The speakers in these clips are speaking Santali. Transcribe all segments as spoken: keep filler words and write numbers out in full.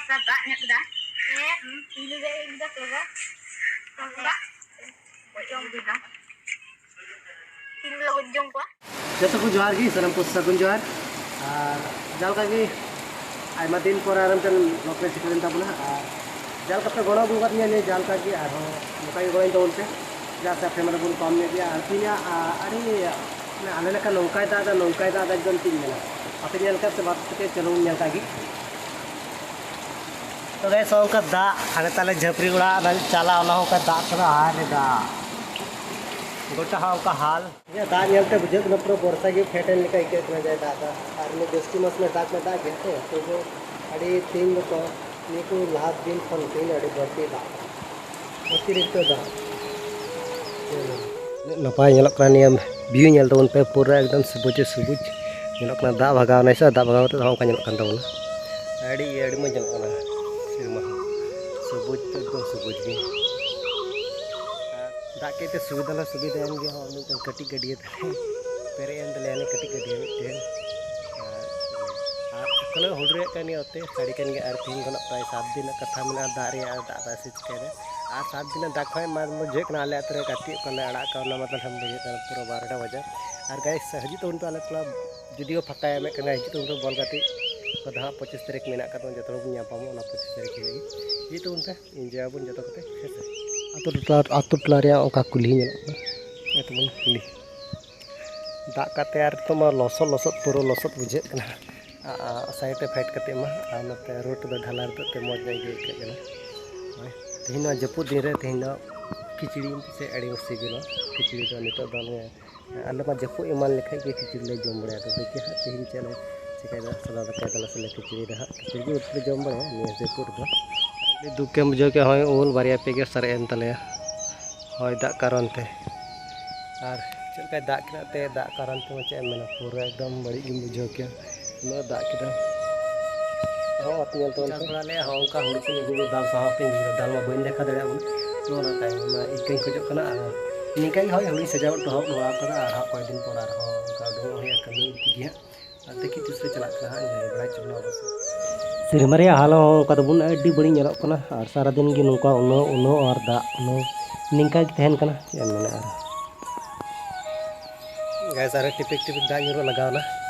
ᱫᱟᱜ ᱧᱚᱜ ᱠᱮᱫᱟ᱾ ᱦᱮᱸ, ᱤᱧ ᱞᱟᱹᱭ ᱫᱟ ᱛᱚᱵᱮ᱾ ᱫᱟᱜ ᱡᱚᱢ ᱠᱮᱫᱟ᱾ ᱛᱤᱱ ᱞᱚᱜᱚᱱ ᱡᱚᱢ ᱠᱚᱣᱟ᱾ ᱡᱚᱛᱚ ᱠᱚ ᱡᱚᱦᱟᱨ ᱜᱮ, ᱥᱟᱱᱟᱢ ᱠᱚ ᱥᱟᱹᱜᱩᱱ ᱡᱚᱦᱟᱨ᱾ ᱟᱨ ᱡᱟᱦᱟᱸ ᱞᱮᱠᱟ ᱜᱮ ᱟᱭᱢᱟ ᱫᱤᱱ ᱯᱚᱨ ᱟᱨ ᱢᱤᱫᱴᱮᱱ vlog ᱨᱮ ᱥᱮᱴᱮᱨ ᱮᱱ ᱛᱟᱵᱚᱱᱟ᱾ ᱟᱨ ᱡᱟᱦᱟᱸ ᱞᱮᱠᱟ ᱯᱮ ᱜᱚᱲᱚ ᱟᱹᱜᱩ ᱟᱠᱟᱫ ᱞᱤᱧᱟ ᱱᱤᱭᱟᱹ ᱡᱟᱦᱟᱸ ᱞᱮᱠᱟ ᱜᱮ, ᱟᱨᱦᱚᱸ ᱱᱚᱝᱠᱟ ᱜᱮ ᱜᱚᱲᱚᱧ ᱛᱟᱵᱚᱱ ᱯᱮ, ᱪᱮᱫᱟᱜ ᱥᱮ ᱟᱯᱮ ᱢᱟᱱᱮ ᱵᱚᱱ ᱠᱚᱢ ᱧᱚᱜ ᱜᱮᱭᱟ᱾ ᱟᱨ ᱛᱮᱦᱮᱧᱟᱜ, ᱟ, ᱟᱹᱰᱤ, ᱢᱟᱱᱮ ᱟᱞᱮ ᱞᱮᱠᱟ ᱱᱚᱝᱠᱟᱭ ᱫᱟᱜ ᱮᱫᱟ, ᱱᱚᱝᱠᱟᱭ ᱫᱟᱜ ᱮᱫᱟ, ᱮᱠᱫᱚᱢ ᱪᱮᱫ ᱤᱧ ᱢᱮᱱᱟ, ᱟᱯᱮ ᱧᱮᱞ ᱠᱟᱜ ᱥᱮ ᱵᱟᱫ ᱠᱟᱛᱮ ᱪᱚᱞᱚ ᱵᱚᱱ ᱧᱮᱞ ᱠᱟᱜ ᱜᱮ᱾ ᱛᱚ ᱜᱟᱭᱥ, ᱚᱱᱠᱟ ᱫᱟᱜ ᱦᱟᱱᱮ ᱛᱟᱞᱮ ᱡᱷᱟᱹᱯᱨᱤ ᱚᱲᱟᱜ ᱨᱮᱱᱟᱜ ᱪᱟᱞᱟ, ᱚᱱᱟ ᱦᱚᱸ ᱚᱱᱠᱟ ᱫᱟᱜ ᱠᱟᱱᱟ᱾ ᱟᱨ ᱫᱟᱜ ᱜᱚᱴᱟ ᱦᱚᱸ ᱚᱱᱠᱟ ᱦᱟᱞ᱾ ᱤᱧᱟᱹᱜ ᱫᱟᱜ ᱧᱮᱞᱛᱮ ᱵᱩᱡᱷᱟᱹᱜ ᱠᱟᱱᱟ ᱯᱩᱨᱟᱹ ᱵᱚᱨᱥᱟ ᱜᱮ ᱯᱷᱮᱰ ᱮᱱ ᱞᱮᱠᱟ ᱟᱹᱭᱠᱟᱹᱜ ᱠᱟᱱᱟ ᱡᱟᱭ ᱫᱟᱜ ᱫᱟᱜ᱾ ᱟᱨ ᱱᱤᱭᱟᱹ ᱡᱟᱹᱥᱛᱤ ᱢᱟᱥ ᱢᱟ ᱫᱟᱜ ᱢᱟ ᱫᱟᱜ ᱜᱮᱭᱟ ᱛᱚ, ᱛᱚᱵᱩ ᱟᱹᱰᱤ ᱛᱮᱦᱮᱧ ᱫᱚᱠᱚ ᱱᱤᱭᱟᱹ ᱠᱚ ᱞᱟᱦᱟ ᱫᱤᱱ ᱠᱷᱚᱱ ᱛᱮᱦᱮᱧ ᱟᱹᱰᱤ ᱵᱟᱹᱲᱛᱤ ᱫᱟᱜ, ᱚᱛᱤᱨᱤᱠᱛᱚ ᱫᱟᱜ᱾ ᱱᱟᱯᱟᱭ ᱧᱮᱞᱚᱜ ᱠᱟᱱᱟ ᱱᱤᱭᱟᱹ view, ᱧᱮᱞ ᱛᱟᱵᱚᱱ ᱯᱮ, ᱯᱩᱨᱟᱹ ᱮᱠᱫᱚᱢ ᱥᱩᱵᱩᱡ ᱥᱩᱵᱩᱡ ᱧᱮᱞᱚᱜ ᱠᱟᱱᱟ᱾ ᱫᱟᱜ ᱵᱷᱟᱜᱟᱣ ᱱᱟᱭ ᱥᱮ, ᱫᱟᱜ ᱵᱷᱟᱜᱟᱣ ᱠᱟᱛᱮ ᱦᱚᱸ ᱚᱱᱠᱟ ᱧᱮᱞᱚᱜ ᱠᱟᱱ ᱛᱟᱵᱚᱱᱟ᱾ ᱟᱹᱰᱤ, ᱟᱹᱰᱤ ᱢᱚᱡᱽ ᱧᱮᱞᱚᱜ ᱠᱟᱱᱟ ᱥᱮᱨᱢᱟ ᱦᱚᱸ, ᱥᱩᱵᱩᱡ ᱛᱮ ᱮᱠᱫᱚᱢ ᱥᱩᱵᱩᱡ ᱜᱮ᱾ ᱟᱨ ᱫᱟᱜ ᱠᱮᱫ ᱛᱮ ᱥᱩᱵᱤᱫᱷᱟ ᱞᱮ ᱥᱩᱵᱤᱫᱷᱟᱭᱮᱱ ᱜᱮᱭᱟ, ᱦᱚᱸ ᱢᱤᱫᱴᱟᱝ ᱠᱟᱹᱴᱤᱡ ᱜᱟᱹᱰᱭᱟᱹ ᱛᱟᱞᱮ ᱯᱮᱨᱮᱡ ᱮᱱ ᱛᱟᱞᱮᱭᱟ, ᱚᱱᱮ ᱠᱟᱹᱴᱤᱡ ᱜᱟᱹᱰᱭᱟᱹ ᱢᱤᱫᱴᱮᱱ᱾ ᱟᱨ, ᱟᱨ ᱮᱠᱷᱚᱱᱳ ᱦᱩᱰᱩᱨᱮᱫ ᱠᱟᱱ ᱜᱮᱭᱟ ᱚᱛᱮ, ᱥᱟᱰᱮ ᱠᱟᱱ ᱜᱮᱭᱟ᱾ ᱟᱨ ᱛᱮᱦᱮᱧ ᱠᱷᱚᱱᱟᱜ ᱯᱨᱟᱭ ᱥᱟᱛ ᱫᱤᱱ ᱨᱮᱱᱟᱜ ᱠᱟᱛᱷᱟ ᱢᱮᱱᱟᱜᱼᱟ ᱫᱟᱜ ᱨᱮᱭᱟᱜ, ᱟᱨ ᱫᱟᱜ ᱫᱟᱭ ᱥᱮ ᱪᱤᱠᱟᱹᱭᱮᱫᱟ᱾ ᱟᱨ ᱥᱟᱛ ᱫᱤᱱ ᱨᱮᱱᱟᱜ ᱫᱟᱜ ᱠᱷᱚᱱ ᱢᱟ ᱵᱩᱡᱷᱟᱹᱜ ᱠᱟᱱᱟ ᱟᱞᱮ ᱟᱹᱛᱩ ᱨᱮ ᱜᱟᱛᱮᱜ ᱠᱟᱱᱟ, ᱟᱲᱟᱜ ᱠᱟᱣᱱᱟ ᱢᱚᱛᱞᱚᱵ ᱵᱩᱡᱷᱟᱹᱜ ᱠᱟᱱᱟ ᱯᱩᱨᱟᱹ ᱵᱟᱨᱚᱴᱟ ᱵᱟᱡᱟᱣ᱾ ᱟᱨ ᱜᱟᱭᱥ, ᱦᱤᱡᱩᱜ ᱛᱟᱵᱚᱱ ᱯᱮ ᱟᱞᱮ ᱴᱚᱞᱟ, ᱡᱩᱫᱤᱭᱳ ᱯᱷᱟᱸᱠᱟ ᱮᱢᱮᱫ ᱠᱟᱱᱟ, ᱦᱤᱡᱩᱜ ᱛᱟᱵᱚᱱ ᱯᱮ ᱵᱚᱞ ᱜᱟᱛᱮᱜ᱾ ᱟᱫᱚ ᱦᱟᱸᱜ ᱯᱚᱸᱪᱤᱥ ᱛᱟᱹᱨᱤᱠᱷ ᱢᱮᱱᱟᱜ ᱟᱠᱟᱫ ᱛᱟᱵᱚᱱᱟ, ᱡᱚᱛᱚ ᱦᱚᱲ ᱵᱚᱱ ᱧᱟᱯᱟᱢᱚᱜᱼᱟ ᱚᱱᱟ ᱯᱚᱸᱪᱤᱥ ᱛᱟᱹᱨᱤᱠᱷ ᱦᱤᱞᱳᱜ ᱜᱮ᱾ ᱦᱤᱡᱩᱜ ᱛᱟᱵᱚᱱ ᱯᱮ, enjoy ᱟᱵᱚᱱ ᱡᱚᱛᱚ ᱠᱚᱛᱮ, ᱦᱮᱸ ᱥᱮ? ᱟᱛᱳ ᱴᱚᱞᱟ, ᱟᱛᱳ ᱴᱚᱞᱟ ᱨᱮᱭᱟᱜ ᱚᱱᱠᱟ ᱠᱩᱞᱦᱤ ᱧᱮᱞᱚᱜ ᱠᱟᱱᱟ, ᱦᱮᱸ ᱛᱟᱵᱚᱱ ᱠᱩᱞᱦᱤ᱾ ᱫᱟᱜ ᱠᱟᱛᱮ ᱟᱨ ᱱᱤᱛᱚᱜ ᱢᱟ ᱞᱚᱥᱚᱫ ᱞᱚᱥᱚᱫ, ᱯᱩᱨᱟᱹ ᱞᱚᱥᱚᱫ ᱵᱩᱡᱷᱟᱹᱜ ᱠᱟᱱᱟ᱾ ᱟ-, ᱟ-, side ᱨᱮ ᱯᱷᱮᱰ ᱠᱟᱛᱮ ᱢᱟ, ᱟᱨ ᱱᱚᱛᱮ road ᱫᱚ ᱰᱷᱟᱞᱟ ᱨᱮ ᱛᱮ ᱢᱚᱡᱽ ᱧᱚᱜ ᱜᱮ ᱟᱹᱭᱠᱟᱹᱜ ᱠᱟᱱᱟ᱾ ᱦᱳᱭ᱾ ᱛᱮᱦᱮᱧ ᱱᱚᱣᱟ ᱡᱟᱹᱯᱩᱫ ᱫᱤᱱ ᱨᱮ ᱛᱮᱦᱮᱧ ᱫᱚ ᱠᱷᱤᱪᱲᱤ ᱥᱮ ᱟᱹᱰᱤ ᱥᱤᱵᱤᱞᱟ᱾ ᱠᱷᱤᱪᱲᱤ ᱫᱚ ᱱᱤᱛᱚᱜ ᱫᱚ ᱱᱤᱭᱟᱹ, ᱟᱞᱮ ᱢᱟ ᱡᱟᱹᱯᱩᱫ ᱮᱢᱟᱱ ᱞᱮᱠᱷᱟᱡ ᱜᱮ ᱠᱷᱤᱪᱲᱤ ᱞᱮ ᱡᱚᱢ ᱵᱟᱲᱟᱭᱟ᱾ ᱟᱫᱚ ᱫᱮᱠᱷᱤ ᱦᱟᱸᱜ ᱛᱮᱦᱮᱧ ᱪᱮᱫ ᱞᱮ ᱪᱤᱠᱟᱹᱭᱫᱟ, ᱥᱟᱫᱟ ᱫᱟᱠᱟᱭ ᱫᱟᱞᱮ ᱥᱮ ᱞᱮ ᱠᱷᱤᱪᱲᱤ ᱫᱚ ᱦᱟᱸᱜ᱾ ᱠᱷᱤᱪᱲᱤ ᱩᱛᱩ ᱞᱮ ᱡᱚᱢ ᱵᱟᱲᱟᱭᱟ ᱱᱤᱭᱟᱹ ᱡᱟᱹᱯᱩᱫ ᱨᱮᱫᱚ᱾ ᱟᱹᱰᱤ ᱫᱩᱠ ᱮᱢ ᱵᱩᱡᱷᱟᱹᱣ ᱠᱮᱜᱼᱟ, ᱦᱚᱸᱜᱼᱚᱭ ᱩᱞ ᱵᱟᱨᱭᱟ ᱯᱮᱭᱟ ᱜᱮ ᱥᱟᱨᱮᱡ ᱮᱱ ᱛᱟᱞᱮᱭᱟ᱾ ᱦᱚᱭ ᱫᱟᱜ ᱠᱟᱨᱚᱱ ᱛᱮ᱾ ᱟᱨ ᱪᱮᱫ ᱞᱮᱠᱟᱭ ᱫᱟᱜ ᱠᱮᱫᱟ ᱛᱮ, ᱫᱟᱜ ᱠᱟᱨᱚᱱ ᱛᱮ ᱪᱮᱫ ᱮᱢ ᱢᱮᱱᱟ, ᱯᱩᱨᱟᱹ ᱮᱠᱫᱚᱢ ᱵᱟᱹᱲᱤᱡ ᱜᱮᱢ ᱵᱩᱡᱷᱟᱹᱣ ᱠᱮᱭᱟ᱾ ᱩᱱᱟᱹᱜ ᱫᱟᱜ ᱠᱮᱫᱟ᱾ ᱦᱚᱸ, ᱟᱯᱮ ᱧᱮᱞ ᱛᱟᱵᱚᱱ ᱪᱟᱥ ᱯᱮ᱾ ᱵᱟᱲᱟ ᱞᱮ, ᱦᱚᱸ, ᱚᱱᱠᱟ ᱦᱩᱲᱩ ᱠᱚ ᱫᱟᱞ ᱥᱟᱦᱟᱣ ᱛᱮ ᱫᱟᱞ ᱢᱟ ᱵᱟᱹᱧ ᱫᱮᱠᱷᱟᱣ ᱫᱟᱲᱮᱭᱟᱜ ᱠᱟᱱᱟ᱾ ᱛᱚ, ᱚᱱᱟ ᱛᱟᱭᱚᱢ ᱢᱟ ᱤᱠᱟᱹᱧ ᱠᱷᱚᱡᱚᱜ ᱠᱟᱱᱟ᱾ ᱟᱨ ᱱᱤᱝᱠᱟ ᱜᱮ, ᱦᱳᱭ, ᱦᱩᱲᱩᱧ ᱥᱟᱡᱟᱣ ᱦᱚᱴᱚ ᱠᱟᱫᱟ᱾ ᱟᱨ ᱦᱟᱸᱜ ᱠᱚᱭᱮᱠ ᱫᱤᱱ ᱯᱚᱨ ᱟᱨᱦᱚᱸ ᱚᱱᱠᱟ ᱩᱰᱩᱝᱚᱜ ᱦᱩᱭᱩᱜᱼᱟ ᱠᱟᱹᱢᱤ ᱛᱮᱜᱮ ᱦᱟᱸᱜ᱾ ᱟᱨ ᱫᱮᱠᱷᱤ ᱛᱤᱥ ᱨᱮ ᱪᱟᱞᱟᱜ ᱠᱟᱱᱟ ᱦᱟᱸᱜ, ᱤᱧ ᱵᱟᱲᱟᱭ ᱦᱚᱪᱚ ᱵᱚᱱᱟ ᱚᱵᱚᱥᱥᱳᱭ᱾ ᱥᱮᱨᱢᱟ ᱨᱮᱭᱟᱜ ᱦᱟᱞ ᱦᱚᱸ ᱚᱱᱠᱟ ᱛᱟᱵᱚᱱ ᱟᱹᱰᱤ ᱵᱟᱹᱲᱤᱡ ᱧᱮᱞᱚᱜ ᱠᱟᱱᱟ, ᱟᱨ ᱥᱟᱨᱟᱫᱤᱱ ᱜᱮ ᱱᱚᱝᱠᱟ ᱩᱱᱟᱹᱣ ᱩᱱᱟᱹᱣ ᱟᱨ ᱫᱟᱜ ᱩᱱᱟᱹᱣ ᱱᱤᱝᱠᱟ ᱜᱮ ᱛᱟᱦᱮᱱ ᱠᱟᱱᱟ᱾ ᱪᱮᱫ ᱮᱢ ᱢᱮᱱᱟ ᱟᱨ ᱜᱟᱭ ᱥᱟᱨᱮ ᱴᱤᱯᱤᱠ ᱴᱤᱯᱤᱠ ᱫᱟᱜ ᱧᱩᱨᱩᱜ ᱞᱟᱜᱟᱣ ᱮᱱᱟ᱾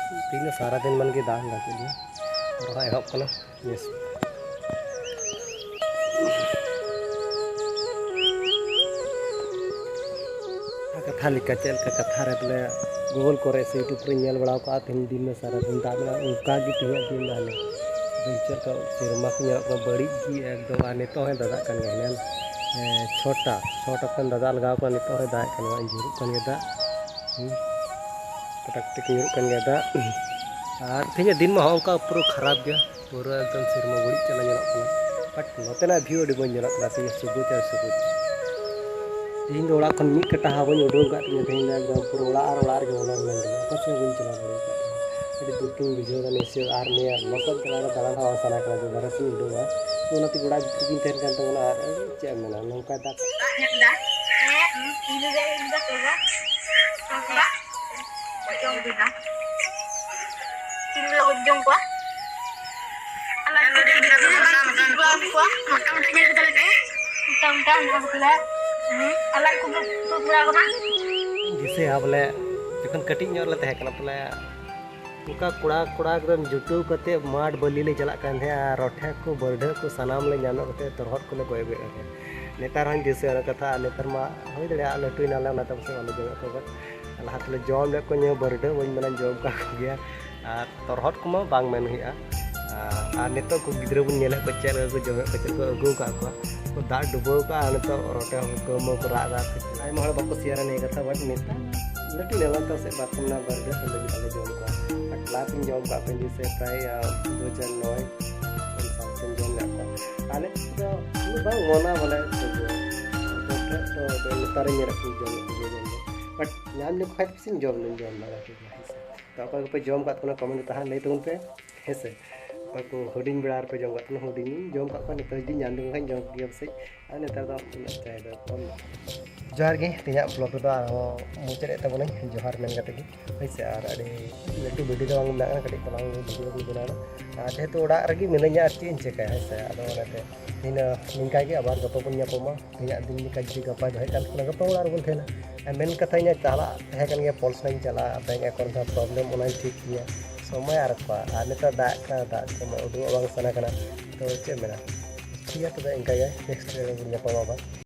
ᱛᱮᱦᱮᱧ ᱫᱚ ᱥᱟᱨᱟᱫᱤᱱ ᱢᱟᱱ ᱜᱮ ᱫᱟᱜ ᱞᱟᱜᱟᱣ ᱠᱮᱫ ᱞᱮᱭᱟ᱾ ᱨᱚᱦᱚᱭ ᱮᱦᱚᱵ ᱠᱟᱱᱟ᱾ ᱵᱮᱥ᱾ ᱠᱟᱛᱷᱟ ᱞᱮᱠᱟ ᱪᱮᱫ ᱞᱮᱠᱟ ᱠᱟᱛᱷᱟ ᱨᱮ ᱵᱚᱞᱮ Google ᱠᱚᱨᱮ ᱥᱮ YouTube ᱨᱮᱧ ᱧᱮᱞ ᱵᱟᱲᱟ ᱟᱠᱟᱫᱼᱟ, ᱛᱮᱦᱮᱧ ᱫᱤᱱ ᱫᱚ ᱥᱟᱨᱟ ᱫᱤᱱ ᱫᱟᱜ ᱢᱮᱱᱟᱜᱼᱟ, ᱚᱱᱠᱟ ᱜᱮ ᱛᱮᱦᱮᱧᱟᱜ ᱫᱤᱱ ᱫᱚ ᱦᱟᱱᱮ ᱪᱮᱫ ᱞᱮᱠᱟ ᱥᱮᱨᱢᱟ ᱠᱚ ᱧᱮᱞᱚᱜ ᱠᱟᱱᱟ ᱵᱟᱹᱲᱤᱡ ᱜᱮ ᱮᱠᱫᱚᱢ᱾ ᱟᱨ ᱱᱤᱛᱚᱜ ᱦᱚᱸᱭ ᱫᱟᱜ ᱠᱟᱱ ᱜᱮᱭᱟ, ᱦᱮᱱᱟᱱ ᱪᱷᱚᱴᱟ ᱪᱷᱚᱴᱟ ᱠᱷᱚᱱ ᱫᱟᱜ ᱞᱟᱜᱟᱣ ᱠᱟᱱᱟ, ᱱᱤᱛᱚᱜ ᱦᱚᱸᱭ ᱫᱟᱜ ᱠᱟᱱᱟ, ᱧᱩᱨᱩᱜ ᱠᱟᱱ ᱜᱮᱭᱟ ᱫᱟᱜ᱾ ᱦᱩᱸ᱾ ᱠᱟᱴᱟᱠ ᱴᱤᱠ ᱧᱩᱨᱩᱜ ᱠᱟᱱ ᱜᱮᱭᱟ ᱫᱟᱜ᱾ ᱟᱨ ᱛᱮᱦᱮᱧᱟᱜ ᱫᱤᱱ ᱢᱟ ᱦᱚᱸᱜᱼᱚ ᱱᱚᱝᱠᱟ ᱯᱩᱨᱟᱹ ᱠᱷᱟᱨᱟᱯ ᱜᱮᱭᱟ, ᱯᱩᱨᱟᱹ ᱮᱠᱫᱚᱢ ᱥᱮᱨᱢᱟ ᱵᱟᱹᱲᱤᱡ ᱪᱟᱞᱟᱜ ᱧᱮᱞᱚᱜ ᱠᱟᱱᱟ᱾ But ᱱᱚᱛᱮᱱᱟᱜ view ᱟᱹᱰᱤ ᱢᱚᱡᱽ ᱧᱮᱞᱚᱜ ᱠᱟᱱᱟ, ᱛᱮᱦᱮᱧ ᱥᱩᱵᱩᱡ ᱟᱨ ᱥᱩᱵᱩᱡ᱾ ᱛᱮᱦᱮᱧ ᱫᱚ ᱚᱲᱟᱜ ᱠᱷᱚᱱ ᱢᱤᱫ ᱠᱟᱴᱟ ᱦᱚᱸ ᱵᱟᱹᱧ ᱩᱰᱩᱠ ᱟᱠᱟᱫ ᱛᱤᱧᱟᱹ, ᱛᱮᱦᱮᱧ ᱫᱚ ᱮᱠᱫᱚᱢ ᱯᱩᱨᱟᱹ ᱚᱲᱟᱜ ᱟᱨ ᱚᱲᱟᱜ ᱨᱮᱜᱮ ᱵᱚᱞᱚ ᱢᱮᱱᱟᱜ ᱞᱤᱧᱟ, ᱚᱠᱟ ᱥᱮᱫ ᱦᱚᱸ ᱵᱟᱹᱧ ᱪᱟᱞᱟᱣ ᱫᱟᱲᱮ ᱟᱠᱟᱫ ᱛᱟᱦᱮᱸᱱᱟ᱾ ᱟᱹᱰᱤ ᱫᱩᱠᱤᱧ ᱵᱩᱡᱷᱟᱹᱣ ᱮᱫᱟ ᱱᱤᱥᱪᱚᱭ, ᱟᱨ ᱱᱤᱭᱟᱹ ᱞᱚᱥᱚᱫ ᱡᱟᱭᱜᱟ ᱨᱮ ᱫᱟᱬᱟᱱ ᱦᱚᱸ ᱵᱟᱝ ᱥᱟᱱᱟ ᱠᱟᱱᱟ ᱡᱮ ᱵᱟᱨᱦᱮ ᱥᱮᱫ ᱤᱧ ᱩᱰᱩᱠᱚᱜᱼᱟ᱾ ᱛᱚ ᱚᱱᱟᱛᱮ ᱚᱲᱟᱜ ᱵᱷᱤᱛᱨᱤ ᱨᱮᱜᱤᱧ ᱛᱟᱦᱮᱱ ᱠᱟᱱ ᱛᱟᱵᱚᱱᱟ, ᱟᱨ ᱪᱮᱫ ᱮᱢ ᱢᱮᱱᱟ, ᱱᱚᱝᱠᱟ ᱫᱟᱜ ᱫᱟᱜ ᱧᱚᱜ ᱫᱟᱭ᱾ ᱦᱮᱸ, ᱤᱧ ᱫᱚ ᱤᱧ ᱫᱚ ᱛᱚᱵᱮ ᱱᱚᱝᱠᱟ ᱚᱡᱚᱜ ᱵᱮᱱᱟ᱾ ᱛᱤᱱ ᱞᱮ ᱚᱡᱚᱜ ᱠᱚᱣᱟ? ᱟᱞᱟᱝ ᱫᱚ ᱟᱹᱰᱤ ᱜᱤᱫᱽᱨᱟᱹ ᱞᱮ ᱵᱟᱝ ᱠᱩᱥᱤ ᱠᱚᱣᱟ ᱠᱚᱣᱟ᱾ ᱢᱚᱴᱟ ᱢᱚᱴᱟ ᱧᱮᱞ ᱠᱟᱛᱮ ᱞᱮ ᱢᱚᱴᱟ ᱢᱚᱴᱟ ᱱᱚᱣᱟ ᱠᱚᱞᱮ ᱟᱞᱟᱝ ᱠᱚ ᱛᱩᱫ ᱵᱟᱲᱟ ᱠᱚᱣᱟ᱾ ᱫᱤᱥᱟᱹᱭᱟ ᱵᱚᱞᱮ ᱡᱚᱠᱷᱚᱱ ᱠᱟᱹᱴᱤᱡ ᱧᱚᱜ ᱞᱮ ᱛᱟᱦᱮᱸ ᱠᱟᱱᱟ, ᱛᱟᱦᱞᱮ ᱚᱱᱠᱟ ᱠᱚᱲᱟ, ᱠᱚᱲᱟ ᱮᱠᱫᱚᱢ ᱡᱩᱴᱟᱹᱣ ᱠᱟᱛᱮ ᱢᱟᱴᱷ ᱵᱟᱹᱞᱤ ᱞᱮ ᱪᱟᱞᱟᱜ ᱠᱟᱱ ᱛᱟᱦᱮᱸᱫ, ᱟᱨ ᱨᱚᱴᱷᱮ ᱠᱚ, ᱵᱟᱹᱨᱰᱷᱟᱹ ᱠᱚ ᱥᱟᱱᱟᱢ ᱞᱮ ᱧᱟᱢ ᱧᱚᱜ ᱠᱟᱛᱮ ᱛᱚᱨᱦᱚᱫ ᱠᱚᱞᱮ ᱜᱚᱡ ᱟᱹᱜᱩᱭᱮᱫ ᱠᱟᱱ ᱛᱟᱦᱮᱸᱫ᱾ ᱱᱮᱛᱟᱨ ᱦᱚᱸᱧ ᱫᱤᱥᱟᱹᱭᱟ ᱚᱱᱟ ᱠᱟᱛᱷᱟ, ᱟᱨ ᱱᱮᱛᱟᱨ ᱢᱟ ᱦᱩᱭ ᱫᱟᱲᱮᱭᱟᱜᱼᱟ ᱞᱟᱹᱴᱩᱭᱮᱱᱟᱞᱮ, ᱚᱱᱟᱛᱮ ᱯᱟᱥᱮᱡ ᱵᱟᱞᱮ ᱡᱚᱢᱮᱫ ᱠᱚᱣᱟ, but ᱞᱟᱦᱟ ᱛᱮᱞᱮ ᱡᱚᱢ ᱞᱮᱫ ᱠᱚᱣᱟ ᱧᱩ ᱵᱟᱹᱨᱰᱷᱟᱹ, ᱵᱟᱹᱧ ᱢᱮᱱᱟ ᱡᱚᱢ ᱠᱟᱜ ᱠᱚᱜᱮᱭᱟ, ᱟᱨ ᱛᱚᱨᱦᱚᱫ ᱠᱚᱢᱟ ᱵᱟᱝ ᱢᱮᱱ ᱦᱩᱭᱩᱜᱼᱟ᱾ ᱟᱨ, ᱟᱨ ᱱᱤᱛᱚᱜ ᱠᱚ ᱜᱤᱫᱽᱨᱟᱹ ᱵᱚᱱ ᱧᱮᱞᱮᱫ ᱠᱚᱣᱟ ᱪᱮᱫ ᱞᱮᱠᱟ ᱠᱚ ᱡᱚᱢᱮᱫ ᱠᱚᱣᱟ, ᱪᱮᱫ ᱞᱮᱠᱟ ᱠᱚ ᱟᱹᱜᱩ ᱟᱠᱟᱫ ᱠᱚᱣᱟ, ᱠᱚ ᱫᱟᱜ ᱰᱩᱵᱟᱹᱣ ᱠᱟᱜᱼᱟ, ᱟᱨ ᱱᱤᱛᱚᱜ ᱨᱚᱴᱮ ᱦᱚᱸ ᱠᱟᱹᱣ ᱢᱟᱹᱣ ᱠᱚ ᱨᱟᱜ ᱮᱫᱟ᱾ ᱟᱭᱢᱟ ᱦᱚᱲ ᱵᱟᱠᱚ ᱥᱮᱭᱟᱨᱟ ᱱᱤᱭᱟᱹ ᱠᱟᱛᱷᱟ, but ᱱᱮᱛᱟᱨ ᱞᱟᱹᱴᱩ ᱧᱮᱞᱚᱜ ᱠᱟᱱᱟ ᱥᱮ ᱵᱟᱠᱚ ᱢᱮᱱᱟ ᱵᱟᱹᱨᱰᱷᱟᱹ ᱦᱚᱸ ᱞᱟᱹᱜᱤᱫ ᱟᱞᱮ ᱡᱚᱢ ᱠᱚᱣᱟ᱾ But ᱞᱟᱦᱟ ᱛᱤᱧ ᱡᱚᱢ ᱠᱟᱜ ᱠᱚᱣᱟ ᱡᱮᱭᱥᱮ ᱯᱨᱟᱭ, ᱟᱨ, ᱫᱩ ᱦᱟᱡᱟᱨ ᱱᱚᱭ ᱩᱱ ᱥᱟᱞ ᱛᱤᱧ ᱡᱚᱢ ᱞᱮᱫ ᱠᱚᱣᱟ᱾ ᱟᱞᱮ ᱫᱚ ᱩᱱᱟᱹᱜ ᱵᱟᱝ ᱢᱚᱱᱟ ᱵᱚᱞᱮ ᱥᱚᱵᱽ ᱫᱚ, ᱟᱫᱚ ᱱᱮᱛᱟᱨᱤᱧ ᱧᱮᱞᱮᱫ ᱠᱚ ᱡᱚᱢ ᱠᱚᱜᱮᱭᱟ ᱡᱚᱢ ᱫᱚ᱾ But ᱧᱟᱢ ᱞᱮᱠᱚ ᱠᱷᱟᱡ ᱯᱟᱥᱮᱧ ᱡᱚᱢ ᱫᱚᱧ ᱡᱚᱢ ᱫᱟᱲᱮᱭᱟᱜᱼᱟ, ᱴᱷᱤᱠ ᱜᱮᱭᱟ, ᱦᱮᱸ ᱥᱮ᱾ ᱛᱚ ᱚᱠᱚᱭ ᱠᱚᱯᱮ ᱡᱚᱢ ᱠᱟᱜ ᱛᱟᱵᱚᱱᱟ comment ᱨᱮ ᱛᱟᱦᱮᱸ ᱞᱟᱹᱭ ᱛᱟᱵᱚᱱ ᱯᱮ, ᱦᱮᱸ ᱥᱮ᱾ ᱚᱠᱚᱭ ᱠᱚ ᱦᱩᱰᱤᱧ ᱵᱮᱲᱟ ᱨᱮᱯᱮ ᱡᱚᱢ ᱠᱟᱜ ᱛᱟᱦᱮᱱᱟ, ᱦᱩᱰᱤᱧ ᱤᱧ ᱡᱚᱢ ᱠᱟᱜ ᱠᱚᱣᱟ, ᱱᱤᱛᱚᱜ ᱡᱩᱫᱤ ᱧᱟᱢ ᱞᱮᱠᱚ ᱠᱷᱟᱱ ᱡᱚᱢ ᱜᱮᱭᱟ ᱯᱟᱥᱮᱡ, ᱟᱨ ᱱᱮᱛᱟᱨ ᱫᱚ ᱩᱱᱟᱹᱜ ᱪᱟᱭ ᱫᱚ ᱠᱚᱢ ᱧᱚᱜ᱾ ᱡᱚᱦᱟᱨ ᱜᱮ, ᱛᱮᱦᱮᱧᱟᱜ ᱵᱞᱚᱜ ᱨᱮᱫᱚ ᱟᱨᱦᱚᱸ ᱢᱩᱪᱟᱹᱫ ᱮᱫ ᱛᱟᱵᱚᱱᱟᱹᱧ᱾ ᱡᱚᱦᱟᱨ ᱢᱮᱱ ᱠᱟᱛᱮ ᱜᱮ, ᱦᱳᱭ ᱥᱮ᱾ ᱟᱨ ᱟᱹᱰᱤ ᱞᱟᱹᱴᱩ ᱵᱷᱤᱰᱤᱭᱳ ᱫᱚ ᱵᱟᱝ ᱵᱮᱱᱟᱜ ᱠᱟᱱᱟ, ᱠᱟᱹᱴᱤᱡ ᱛᱟᱞᱟᱝ ᱵᱷᱤᱰᱤᱭᱳ ᱵᱚᱱ ᱵᱮᱱᱟᱣᱟ᱾ ᱟᱨ ᱡᱮᱦᱮᱛᱩ ᱚᱲᱟᱜ ᱨᱮᱜᱮ ᱢᱤᱱᱟᱹᱧᱟ, ᱟᱨ ᱪᱮᱫ ᱤᱧ ᱪᱤᱠᱟᱹᱭᱟ, ᱦᱳᱭ ᱥᱮ᱾ ᱟᱫᱚ ᱚᱱᱟᱛᱮ ᱤᱱᱟᱹ ᱱᱤᱝᱠᱟ ᱜᱮ, ᱟᱵᱟᱨ ᱜᱟᱯᱟ ᱵᱚᱱ ᱧᱟᱯᱟᱢᱟ᱾ ᱛᱮᱦᱮᱧᱟᱜ ᱫᱤᱱ ᱞᱮᱠᱟ ᱡᱩᱫᱤ ᱜᱟᱯᱟ ᱫᱚᱦᱚᱭ ᱠᱟᱱ ᱠᱷᱟᱱ, ᱜᱟᱯᱟ ᱚᱲᱟᱜ ᱨᱮᱵᱚᱱ ᱛᱟᱦᱮᱱᱟ᱾ ᱟᱨ ᱢᱮᱱ ᱠᱟᱛᱷᱟ, ᱤᱧᱟᱹᱜ ᱪᱟᱞᱟᱜ ᱛᱟᱦᱮᱸ ᱠᱟᱱ ᱜᱮᱭᱟ, ᱯᱚᱞᱥ ᱞᱟᱭᱤᱱ ᱪᱟᱞᱟᱜᱼᱟ, ᱵᱮᱝᱠ ᱮᱠᱟᱣᱩᱱᱴ ᱨᱮᱱᱟᱜ ᱯᱨᱚᱵᱞᱮᱢ, ᱚᱱᱟᱧ ᱴᱷᱤᱠ ᱜᱮᱭᱟ᱾ ᱥᱚᱢᱚᱭ ᱟᱨ ᱚᱠᱟ, ᱟᱨ ᱱᱮᱛᱟᱨ ᱫᱟᱜ ᱠᱟᱱᱟ, ᱫᱟᱜ ᱥᱚᱢᱚᱭ ᱩᱰᱩᱠᱚᱜ ᱵᱟᱝ ᱥᱟᱱᱟ ᱠᱟᱱᱟ᱾ ᱛᱚ ᱪᱮᱫ ᱮᱢ ᱢᱮᱱᱟ, ᱴᱷᱤᱠ ᱜᱮᱭᱟ, ᱛᱚᱵᱮ ᱤᱱᱠᱟ ᱜᱮ, ᱱᱮᱠᱥᱴ ᱨᱮ ᱵᱚᱱ ᱧᱟᱯᱟᱢᱟ ᱟᱵᱟᱨ᱾